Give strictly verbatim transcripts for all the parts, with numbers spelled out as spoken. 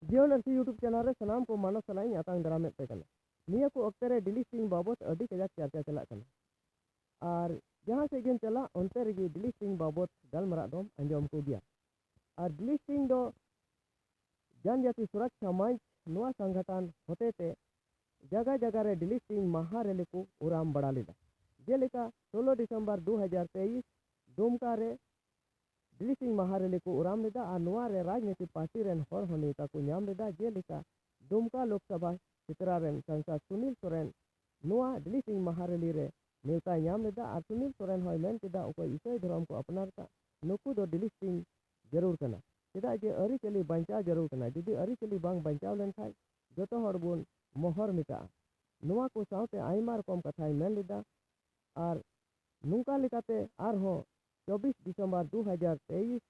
ᱡᱤᱭᱚᱱ ᱟᱹᱨᱥᱤ YouTube channel ᱨᱮ ᱥᱟᱱᱟᱢ ᱠᱚ ᱢᱟᱱᱚᱛ ᱥᱟᱞᱟᱜ ᱤᱧ ᱟᱛᱟᱝ ᱫᱟᱨᱟᱢᱮᱫ ᱯᱮ ᱠᱟᱱᱟ᱾ ᱱᱤᱭᱟᱹ ᱠᱚ ᱚᱠᱛᱮ ᱨᱮ delisting ᱵᱟᱵᱚᱛ ᱟᱹᱰᱤ ᱠᱟᱡᱟᱠ ᱪᱟᱨᱪᱟ ᱪᱟᱞᱟᱜ ᱠᱟᱱᱟ᱾ ᱟᱨ ᱡᱟᱦᱟᱸ ᱥᱮᱫ ᱜᱮᱢ ᱪᱟᱞᱟᱜ, ᱚᱱᱛᱮ ᱨᱮᱜᱮ delisting ᱵᱟᱵᱚᱛ ᱜᱟᱞᱢᱟᱨᱟᱜ ᱫᱚᱢ ᱟᱸᱡᱚᱢ ᱠᱚ ᱜᱮᱭᱟ᱾ ᱟᱨ delisting ᱫᱚ ᱡᱟᱱᱡᱟᱛᱤ ᱥᱩᱨᱚᱠᱷᱟ ᱢᱚᱧᱪ ᱱᱚᱣᱟ ᱥᱚᱝᱜᱚᱴᱷᱚᱱ ᱦᱚᱛᱮᱛᱮ ᱡᱟᱭᱜᱟ ᱡᱟᱭᱜᱟ ᱨᱮ delisting ᱢᱟᱦᱟ ᱨᱮᱞᱤ ᱠᱚ ᱩᱨᱟᱢ ᱵᱟᱲᱟ ᱞᱮᱫᱟ᱾ ᱡᱮᱞᱮᱠᱟ ᱥᱳᱞᱳ ᱰᱤᱥᱮᱢᱵᱚᱨ ᱫᱩ ᱦᱟᱡᱟᱨ ᱛᱮᱭᱤᱥ ᱫᱩᱢᱠᱟ ᱨᱮ delisting ᱢᱟᱦᱟ ᱨᱮᱞᱤ ᱠᱚ ᱩᱨᱟᱢ ᱞᱮᱫᱟ ᱟᱨ ᱱᱚᱣᱟ ᱨᱮ ᱨᱟᱡᱽᱱᱤᱛᱤ ᱯᱟᱨᱴᱤ ᱨᱮᱱ ᱦᱚᱲ ᱦᱚᱸ ᱱᱮᱣᱛᱟ ᱠᱚ ᱧᱟᱢ ᱞᱮᱫᱟ᱾ ᱡᱮᱞᱮᱠᱟ ᱫᱩᱢᱠᱟ ᱞᱳᱠᱥᱚᱵᱷᱟ ᱠᱷᱮᱛᱨᱟ ᱨᱮᱱ ᱥᱟᱝᱥᱚᱫ ᱥᱩᱱᱤᱞ ᱥᱚᱨᱮᱱ ᱱᱚᱣᱟ delisting ᱢᱟᱦᱟ ᱨᱮᱞᱤ ᱨᱮ ᱱᱮᱣᱛᱟᱭ ᱧᱟᱢ ᱞᱮᱫᱟ ᱟᱨ ᱥᱩᱱᱤᱞ ᱥᱚᱨᱮᱱ ᱦᱚᱸᱭ ᱢᱮᱱ ᱠᱮᱫᱟ, ᱚᱠᱚᱭ ᱤᱥᱟᱹᱭ ᱫᱷᱚᱨᱚᱢ ᱠᱚ ᱟᱯᱱᱟᱨ ᱠᱟᱜ, ᱱᱩᱠᱩ ᱫᱚ delisting ᱡᱟᱹᱨᱩᱲ ᱠᱟᱱᱟ᱾ ᱪᱮᱫᱟᱜ ᱡᱮ ᱟᱹᱨᱤᱪᱟᱹᱞᱤ ᱵᱟᱧᱪᱟᱣ ᱡᱟᱹᱨᱩᱲ ᱠᱟᱱᱟ᱾ ᱡᱩᱫᱤ ᱟᱹᱨᱤᱪᱟᱹᱞᱤ ᱵᱟᱝ ᱵᱟᱧᱪᱟᱣ ᱞᱮᱱᱠᱷᱟᱱ ᱡᱚᱛᱚ ᱦᱚᱲ ᱵᱚᱱ ᱢᱚᱦᱚᱨ ᱢᱮᱛᱟᱜᱼᱟ᱾ ᱱᱚᱣᱟ ᱠᱚ ᱥᱟᱶᱛᱮ ᱟᱭᱢᱟ ᱨᱚᱠᱚᱢ ᱠᱟᱛᱷᱟᱭ ᱢᱮᱱ ᱞᱮᱫᱟ᱾ ᱟᱨ ᱱᱚᱝᱠᱟ ᱞᱮᱠᱟᱛᱮ ᱟᱨᱦᱚᱸ ᱪᱚᱵᱵᱤᱥ ᱰᱤᱥᱮᱢᱵᱚᱨ ᱫᱩ ᱦᱟᱡᱟᱨ ᱛᱮᱭᱤᱥ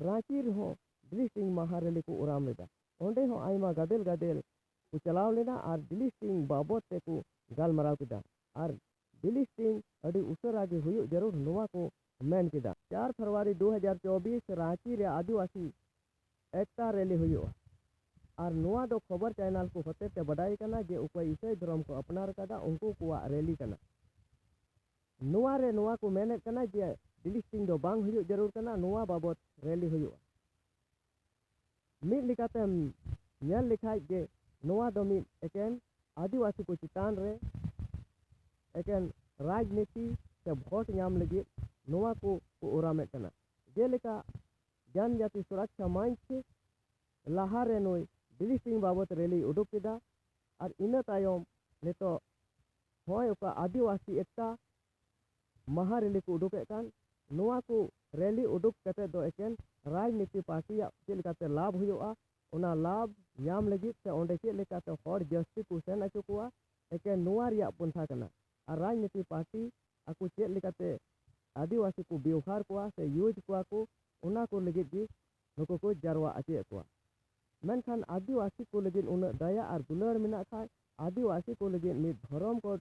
ᱨᱟᱸᱪᱤ ᱨᱮᱦᱚᱸ delisting ᱢᱟᱦᱟ ᱨᱮᱞᱤ ᱠᱚ ᱩᱨᱟᱢ ᱞᱮᱫᱟ᱾ ᱚᱸᱰᱮ ᱦᱚᱸ ᱟᱭᱢᱟ ᱜᱟᱫᱮᱞ ᱜᱟᱫᱮᱞ ᱠᱚ ᱪᱟᱞᱟᱣ ᱞᱮᱱᱟ ᱟᱨ delisting ᱵᱟᱵᱚᱫ ᱛᱮᱠᱚ ᱜᱟᱞᱢᱟᱨᱟᱣ ᱠᱮᱫᱟ᱾ ᱟᱨ delisting ᱟᱹᱰᱤ ᱩᱥᱟᱹᱨᱟ ᱜᱮ ᱦᱩᱭᱩᱜ ᱡᱟᱹᱨᱩᱲ, ᱱᱚᱣᱟ ᱠᱚ ᱢᱮᱱ ᱠᱮᱫᱟ᱾ ᱪᱟᱨ ᱯᱷᱮᱵᱽᱨᱩᱣᱟᱨᱤ ᱫᱩ ᱦᱟᱡᱟᱨ ᱪᱚᱵᱵᱤᱥ ᱨᱟᱸᱪᱤ ᱨᱮ ᱟᱹᱫᱤᱵᱟᱹᱥᱤ ᱮᱠᱛᱟ ᱨᱮᱞᱤ ᱦᱩᱭᱩᱜᱼᱟ᱾ ᱟᱨ ᱱᱚᱣᱟ ᱫᱚ ᱠᱷᱚᱵᱚᱨ ᱪᱮᱱᱮᱞ ᱠᱚ ᱦᱚᱛᱮ ᱛᱮ ᱵᱟᱰᱟᱭ ᱠᱟᱱᱟ ᱡᱮ ᱚᱠᱚᱭ ᱤᱥᱟᱹᱭ ᱫᱷᱚᱨᱚᱢ ᱠᱚ ᱟᱯᱱᱟᱨ ᱠᱟᱫᱟ, ᱩᱱᱠᱩ ᱠᱚᱣᱟᱜ ᱨᱮᱞᱤ ᱠᱟᱱᱟ᱾ ᱱᱚᱣᱟ ᱨᱮ ᱱᱚᱣᱟ ᱠᱚ ᱢᱮᱱᱮᱫ ᱠᱟᱱᱟ ᱡᱮ delisting ᱫᱚ ᱵᱟᱝ ᱦᱩᱭᱩᱜ ᱡᱟᱹᱨᱩᱲ ᱠᱟᱱᱟ, ᱱᱚᱣᱟ ᱵᱟᱵᱚᱛ ᱨᱮᱞᱤ ᱦᱩᱭᱩᱜᱼᱟ᱾ ᱢᱤᱫ ᱞᱮᱠᱟᱛᱮᱢ ᱧᱮᱞ ᱞᱮᱠᱷᱟᱡ ᱡᱮ ᱱᱚᱣᱟ ᱫᱚ ᱢᱤᱫ ᱮᱠᱮᱱ ᱟᱹᱫᱤᱵᱟᱹᱥᱤ ᱠᱚ ᱪᱮᱛᱟᱱ ᱨᱮ ᱮᱠᱮᱱ ᱨᱟᱡᱽᱱᱤᱛᱤ ᱥᱮ ᱵᱷᱳᱴ ᱧᱟᱢ ᱞᱟᱹᱜᱤᱫ ᱱᱚᱣᱟ ᱠᱚ ᱠᱚ ᱩᱨᱟᱢᱮᱫ ᱠᱟᱱᱟ᱾ ᱡᱮᱞᱮᱠᱟ ᱡᱟᱱᱡᱟᱛᱤ ᱥᱩᱨᱚᱠᱷᱟ ᱢᱚᱧᱪ ᱞᱟᱦᱟᱨᱮ ᱱᱩᱭ delisting ᱵᱟᱵᱚᱛ ᱨᱮᱞᱤ ᱩᱰᱩᱠ ᱠᱮᱫᱟ᱾ ᱟᱨ ᱤᱱᱟᱹ ᱛᱟᱭᱚᱢ ᱱᱤᱛᱚᱜ ᱦᱚᱸᱜᱼᱚᱭ ᱚᱠᱟ ᱟᱹᱫᱤᱵᱟᱹᱥᱤ ᱮᱠᱛᱟ ᱢᱟᱦᱟ ᱨᱮᱞᱤ ᱠᱚ ᱩᱰᱩᱠᱮᱫ ᱠᱟᱱ, ᱱᱚᱣᱟ ᱠᱚ ᱨᱮᱞᱤ ᱩᱰᱩᱠ ᱠᱟᱛᱮ ᱫᱚ ᱮᱠᱮᱱ ᱨᱟᱡᱽᱱᱤᱛᱤ ᱯᱟᱨᱴᱤᱭᱟᱜ ᱪᱮᱫ ᱞᱮᱠᱟᱛᱮ ᱞᱟᱵᱷ ᱦᱩᱭᱩᱜᱼᱟ, ᱚᱱᱟ ᱞᱟᱵᱷ ᱧᱟᱢ ᱞᱟᱹᱜᱤᱫ ᱥᱮ ᱚᱸᱰᱮ ᱪᱮᱫ ᱞᱮᱠᱟᱛᱮ ᱦᱚᱲ ᱡᱟᱹᱥᱛᱤ ᱠᱚ ᱥᱮᱱ ᱦᱚᱪᱚ ᱠᱚᱣᱟ, ᱮᱠᱮᱱ ᱱᱚᱣᱟ ᱨᱮᱭᱟᱜ ᱯᱚᱱᱛᱷᱟ ᱠᱟᱱᱟ᱾ ᱟᱨ ᱨᱟᱡᱽᱱᱤᱛᱤ ᱯᱟᱨᱴᱤ ᱟᱠᱚ ᱪᱮᱫ ᱞᱮᱠᱟᱛᱮ ᱟᱹᱫᱤᱵᱟᱹᱥᱤ ᱠᱚ ᱵᱮᱣᱦᱟᱨ ᱠᱚᱣᱟ ᱥᱮ ᱤᱭᱩᱡᱽ ᱠᱚᱣᱟ ᱠᱚ, ᱚᱱᱟ ᱠᱚ ᱞᱟᱹᱜᱤᱫ ᱜᱮ ᱱᱩᱠᱩ ᱠᱚ ᱡᱟᱨᱣᱟ ᱦᱚᱪᱚᱭᱮᱫ ᱠᱚᱣᱟ᱾ ᱢᱮᱱᱠᱷᱟᱱ ᱟᱹᱫᱤᱵᱟᱹᱥᱤ ᱠᱚ ᱞᱟᱹᱜᱤᱫ ᱩᱱᱟᱹᱜ ᱫᱟᱭᱟ ᱟᱨ ᱫᱩᱞᱟᱹᱲ ᱢᱮᱱᱟᱜ ᱠᱷᱟᱡ, ᱟᱹᱫᱤᱵᱟᱹᱥᱤ ᱠᱚ ᱞᱟᱹᱜᱤᱫ ᱢᱤᱫ ᱫᱷᱚᱨᱚᱢ ᱠᱳᱰ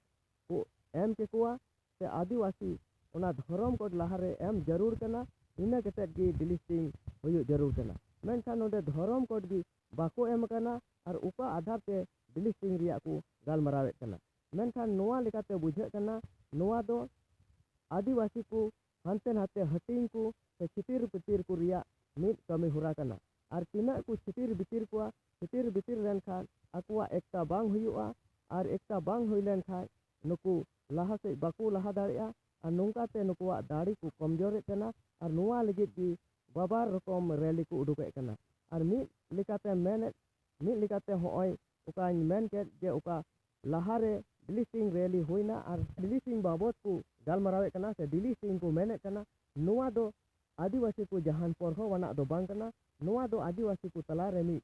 ᱠᱚ ᱮᱢ ᱠᱮᱠᱚᱣᱟ, ᱥᱮ ᱟᱹᱫᱤᱵᱟᱹᱥᱤ ᱚᱱᱟ ᱫᱷᱚᱨᱚᱢ ᱠᱳᱰ ᱞᱟᱦᱟᱨᱮ ᱮᱢ ᱡᱟᱹᱨᱩᱲ ᱠᱟᱱᱟ, ᱤᱱᱟᱹ ᱠᱟᱛᱮᱫ ᱜᱮ delisting ᱦᱩᱭᱩᱜ ᱡᱟᱹᱨᱩᱲ ᱠᱟᱱᱟ᱾ ᱢᱮᱱᱠᱷᱟᱱ ᱱᱚᱰᱮ ᱫᱷᱚᱨᱚᱢ ᱠᱳᱰ ᱜᱮ ᱵᱟᱠᱚ ᱮᱢ ᱟᱠᱟᱱᱟ ᱟᱨ ᱚᱠᱟ ᱟᱫᱷᱟᱨ ᱛᱮ ᱰᱤᱞᱤᱥᱴᱤᱝ ᱨᱮᱭᱟᱜ ᱠᱚ ᱜᱟᱞᱢᱟᱨᱟᱣᱮᱫ ᱠᱟᱱᱟ᱾ ᱢᱮᱱᱠᱷᱟᱱ ᱱᱚᱣᱟ ᱞᱮᱠᱟᱛᱮ ᱵᱩᱡᱷᱟᱹᱜ ᱠᱟᱱᱟ, ᱱᱚᱣᱟ ᱫᱚ ᱟᱹᱫᱤᱵᱟᱹᱥᱤ ᱠᱚ ᱦᱟᱱᱛᱮ ᱱᱟᱛᱮ ᱦᱟᱹᱴᱤᱧ ᱠᱚ ᱥᱮ ᱪᱷᱤᱛᱤᱨ ᱵᱤᱛᱤᱨ ᱠᱚ ᱨᱮᱭᱟᱜ ᱢᱤᱫ ᱠᱟᱹᱢᱤ ᱦᱚᱨᱟ ᱠᱟᱱᱟ᱾ ᱟᱨ ᱛᱤᱱᱟᱹᱜ ᱠᱚ ᱪᱷᱤᱛᱤᱨ ᱵᱤᱛᱤᱨ ᱠᱚᱣᱟ, ᱪᱷᱤᱛᱤᱨ ᱵᱤᱛᱤᱨ ᱞᱮᱱᱠᱷᱟᱱ ᱟᱠᱚᱣᱟᱜ ᱮᱠᱛᱟ ᱵᱟᱝ ᱦᱩᱭᱩᱜᱼᱟ᱾ ᱟᱨ ᱮᱠᱛᱟ ᱵᱟᱝ ᱦᱩᱭ ᱞᱮᱱᱠᱷᱟᱱ ᱱᱩᱠᱩ ᱞᱟᱦᱟ ᱥᱮᱫ ᱵᱟᱠᱚ ᱞᱟᱦᱟ ᱫᱟᱲᱮᱭᱟᱜᱼᱟ᱾ ᱟᱨ ᱱᱚᱝᱠᱟ ᱛᱮ ᱱᱩᱠᱩᱣᱟᱜ ᱫᱟᱲᱮ ᱠᱚ ᱠᱚᱢᱡᱳᱨᱮᱫ ᱠᱟᱱᱟ᱾ ᱟᱨ ᱱᱚᱣᱟ ᱞᱟᱹᱜᱤᱫ ᱜᱮ ᱵᱟᱵᱟᱨ ᱨᱚᱠᱚᱢ ᱨᱮᱞᱤ ᱠᱚ ᱩᱰᱩᱠᱮᱫ ᱠᱟᱱᱟ᱾ ᱟᱨ ᱢᱤᱫ ᱞᱮᱠᱟᱛᱮ ᱢᱮᱱᱮᱫ, ᱢᱤᱫ ᱞᱮᱠᱟᱛᱮ ᱦᱚᱸᱜᱼᱚᱭ ᱚᱠᱟᱧ ᱢᱮᱱ ᱠᱮᱫ ᱡᱮ ᱚᱠᱟ ᱞᱟᱦᱟᱨᱮ ᱰᱤᱞᱤᱥᱴᱤᱝ ᱨᱮᱞᱤ ᱦᱩᱭᱱᱟ ᱟᱨ ᱰᱤᱞᱤᱥᱴᱤᱝ ᱵᱟᱵᱚᱫ ᱠᱚ ᱜᱟᱞᱢᱟᱨᱟᱣᱮᱫ ᱠᱟᱱᱟ ᱥᱮ ᱰᱤᱞᱤᱥᱴᱤᱝ ᱠᱚ ᱢᱮᱱᱮᱫ ᱠᱟᱱᱟ, ᱱᱚᱣᱟ ᱫᱚ ᱟᱹᱫᱤᱵᱟᱹᱥᱤ ᱠᱚ ᱡᱟᱦᱟᱱ ᱯᱚᱨᱦᱚᱣᱟᱱᱟᱜ ᱫᱚ ᱵᱟᱝ ᱠᱟᱱᱟ᱾ ᱱᱚᱣᱟ ᱫᱚ ᱟᱹᱫᱤᱵᱟᱹᱥᱤ ᱠᱚ ᱛᱟᱞᱟᱨᱮ ᱢᱤᱫ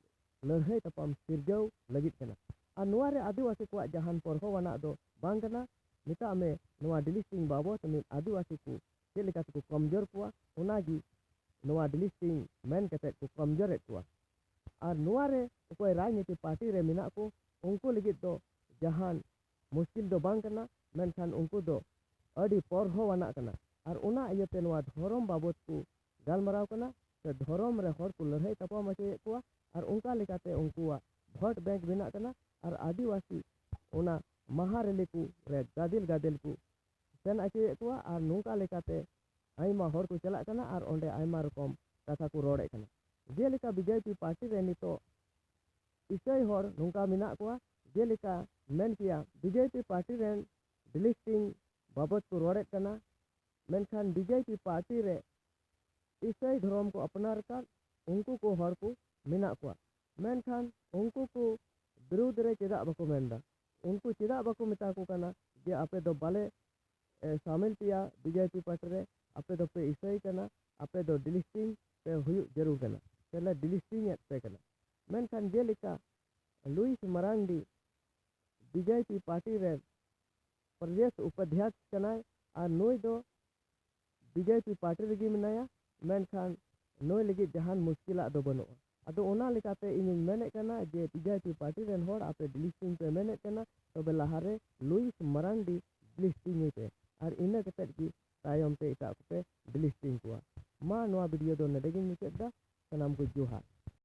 ᱞᱟᱹᱲᱦᱟᱹᱭ ᱛᱟᱯᱟᱢ ᱥᱤᱨᱡᱟᱹᱣ ᱞᱟᱹᱜᱤᱫ ᱠᱟᱱᱟ᱾ ᱟᱨ ᱱᱚᱣᱟ ᱨᱮ ᱟᱹᱫᱤᱵᱟᱹᱥᱤ ᱠᱚᱣᱟᱜ ᱡᱟᱦᱟᱱ ᱯᱚᱨᱦᱚᱣᱟᱱᱟᱜ ᱫᱚ ᱵᱟᱝ ᱠᱟᱱᱟ᱾ ᱢᱮᱛᱟᱜ ᱢᱮ, ᱱᱚᱣᱟ ᱰᱤᱞᱤᱥᱴᱤᱝ ᱵᱟᱵᱚᱫ ᱢᱤᱫ ᱟᱹᱫᱤᱵᱟᱹᱥᱤ ᱠᱚ ᱪᱮᱫ ᱞᱮᱠᱟ ᱛᱮᱠᱚ ᱠᱚᱢᱡᱳᱨ ᱠᱚᱣᱟ, ᱚᱱᱟᱜᱮ ᱱᱚᱣᱟ ᱰᱤᱞᱤᱥᱴᱤᱝ ᱢᱮᱱ ᱠᱟᱛᱮᱫ ᱠᱚ ᱠᱚᱢᱡᱳᱨᱮᱫ ᱠᱚᱣᱟ᱾ ᱟᱨ ᱱᱚᱣᱟ ᱨᱮ ᱚᱠᱚᱭ ᱨᱟᱡᱽᱱᱤᱛᱤ ᱯᱟᱨᱴᱤ ᱨᱮ ᱢᱮᱱᱟᱜ ᱠᱚ, ᱩᱱᱠᱩ ᱞᱟᱹᱜᱤᱫ ᱫᱚ ᱡᱟᱦᱟᱱ ᱢᱩᱥᱠᱤᱞ ᱫᱚ ᱵᱟᱝ ᱠᱟᱱᱟ, ᱢᱮᱱᱠᱷᱟᱱ ᱩᱱᱠᱩ ᱫᱚ ᱟᱹᱰᱤ ᱯᱚᱨᱦᱚᱣᱟᱱᱟᱜ ᱠᱟᱱᱟ᱾ ᱟᱨ ᱚᱱᱟ ᱤᱭᱟᱹᱛᱮ ᱱᱚᱣᱟ ᱫᱷᱚᱨᱚᱢ ᱵᱟᱵᱚᱫ ᱠᱚ ᱜᱟᱞᱢᱟᱨᱟᱣ ᱠᱟᱱᱟ ᱥᱮ ᱫᱷᱚᱨᱚᱢ ᱨᱮ ᱦᱚᱲ ᱠᱚ ᱞᱟᱹᱲᱦᱟᱹᱭ ᱛᱟᱯᱟᱢ ᱦᱚᱪᱚᱭᱮᱫ ᱠᱚᱣᱟ᱾ ᱟᱨ ᱚᱱᱠᱟ ᱞᱮᱠᱟᱛᱮ ᱩᱱᱠᱩᱣᱟᱜ ᱵᱷᱳᱴ ᱵᱮᱝᱠ ᱵᱮᱱᱟᱜ ᱠᱟᱱᱟ᱾ ᱟᱨ ᱟᱹᱫᱤᱵᱟᱹᱥᱤ ᱚᱱᱟ ᱢᱟᱦᱟ ᱨᱮᱞᱤ ᱠᱚ ᱨᱮ ᱜᱟᱫᱮᱞ ᱜᱟᱫᱮᱞ ᱠᱚ ᱥᱮᱱ ᱦᱚᱪᱚᱭᱮᱫ ᱠᱚᱣᱟ᱾ ᱟᱨ ᱱᱚᱝᱠᱟ ᱞᱮᱠᱟᱛᱮ ᱟᱭᱢᱟ ᱦᱚᱲ ᱠᱚ ᱪᱟᱞᱟᱜ ᱠᱟᱱᱟ ᱟᱨ ᱚᱸᱰᱮ ᱟᱭᱢᱟ ᱨᱚᱠᱚᱢ ᱠᱟᱛᱷᱟ ᱠᱚ ᱨᱚᱲᱮᱫ ᱠᱟᱱᱟ᱾ ᱡᱮᱞᱮᱠᱟ ᱵᱤᱡᱮᱯᱤ ᱯᱟᱨᱴᱤ ᱨᱮ ᱱᱤᱛᱚᱜ ᱤᱥᱟᱹᱭ ᱦᱚᱲ ᱱᱚᱝᱠᱟ ᱢᱮᱱᱟᱜ ᱠᱚᱣᱟ, ᱡᱮᱞᱮᱠᱟ ᱢᱮᱱ ᱠᱮᱭᱟ ᱵᱤᱡᱮᱯᱤ ᱯᱟᱨᱴᱤ ᱨᱮᱱ ᱰᱤᱞᱤᱥᱴᱤᱝ ᱵᱟᱵᱚᱫ ᱠᱚ ᱨᱚᱲᱮᱫ ᱠᱟᱱᱟ, ᱢᱮᱱᱠᱷᱟᱱ ᱵᱤᱡᱮᱯᱤ ᱯᱟᱨᱴᱤ ᱨᱮ ᱤᱥᱟᱹᱭ ᱫᱷᱚᱨᱚᱢ ᱠᱚ ᱟᱯᱱᱟᱨ ᱟᱠᱟᱫ ᱩᱱᱠᱩ ᱠᱚ ᱦᱚᱲ ᱠᱚ ᱢᱮᱱᱟᱜ ᱠᱚᱣᱟ᱾ ᱢᱮᱱᱠᱷᱟᱱ ᱩᱱᱠᱩ ᱠᱚ ᱵᱤᱨᱩᱫᱽ ᱨᱮ ᱪᱮᱫᱟᱜ ᱵᱟᱠᱚ ᱢᱮᱱᱫᱟ? ᱩᱱᱠᱩ ᱪᱮᱫᱟᱜ ᱵᱟᱠᱚ ᱢᱮᱛᱟ ᱠᱚ ᱠᱟᱱᱟ ᱡᱮ ᱟᱯᱮ ᱫᱚ ᱵᱟᱞᱮ, ᱮ, ᱥᱟᱢᱤᱞ ᱯᱮᱭᱟ ᱵᱤᱡᱮᱯᱤ ᱯᱟᱨᱴᱤ ᱨᱮ, ᱟᱯᱮ ᱫᱚᱯᱮ ᱤᱥᱟᱹᱭ ᱠᱟᱱᱟ, ᱟᱯᱮ ᱫᱚ ᱰᱤᱞᱤᱥᱴᱤᱝ ᱯᱮ ᱦᱩᱭᱩᱜ ᱡᱟᱹᱨᱩᱲ ᱠᱟᱱᱟ, ᱥᱮᱞᱮ ᱰᱤᱞᱤᱥᱴᱤᱝ ᱮᱫ ᱯᱮ ᱠᱟᱱᱟ? ᱢᱮᱱᱠᱷᱟᱱ ᱡᱮᱞᱮᱠᱟ ᱞᱩᱭᱤᱥ ᱢᱟᱨᱟᱱᱰᱤ ᱵᱤᱡᱮᱯᱤ ᱯᱟᱨᱴᱤ ᱨᱮᱱ ᱯᱨᱚᱫᱮᱥ ᱩᱯᱟᱫᱷᱭᱟᱠᱥ ᱠᱟᱱᱟᱭ ᱟᱨ ᱱᱩᱭ ᱫᱚ ᱵᱤᱡᱮᱯᱤ ᱯᱟᱨᱴᱤ ᱨᱮᱜᱮ ᱢᱮᱱᱟᱭᱟ, ᱢᱮᱱᱠᱷᱟᱱ ᱱᱩᱭ ᱞᱟᱹᱜᱤᱫ ᱡᱟᱦᱟᱱ ᱢᱩᱥᱠᱤᱞᱟᱜ ᱫᱚ ᱵᱟᱹᱱᱩᱜᱼᱟ᱾ ᱟᱫᱚ ᱚᱱᱟ ᱞᱮᱠᱟᱛᱮ ᱤᱧᱤᱧ ᱢᱮᱱᱮᱫ ᱠᱟᱱᱟ ᱡᱮ ᱵᱤᱡᱮᱯᱤ ᱯᱟᱨᱴᱤ ᱨᱮᱱ ᱦᱚᱲ ᱟᱯᱮ ᱰᱤᱞᱤᱥᱴᱤᱝ ᱯᱮ ᱢᱮᱱᱮᱫ ᱠᱟᱱᱟ, ᱛᱚᱵᱮ ᱞᱟᱦᱟᱨᱮ ᱞᱩᱭᱤᱥ ᱢᱟᱨᱟᱱᱰᱤ ᱰᱤᱞᱤᱥᱴᱤᱝ ᱮ ᱯᱮ, ᱟᱨ ᱤᱱᱟᱹ ᱠᱟᱛᱮᱫ ᱜᱮ ᱛᱟᱭᱚᱢ ᱛᱮ ᱮᱴᱟᱜ ᱠᱚᱯᱮ ᱰᱤᱞᱤᱥᱴᱤᱝ ᱠᱚᱣᱟ᱾ ᱢᱟ ᱱᱚᱣᱟ ᱵᱷᱤᱰᱤᱭᱳ ᱫᱚ ᱱᱚᱰᱮ ᱜᱤᱧ ᱢᱩᱪᱟᱹᱫ ᱮᱫᱟ᱾ ᱥᱟᱱᱟᱢ ᱠᱚ ᱡᱚᱦᱟᱨ᱾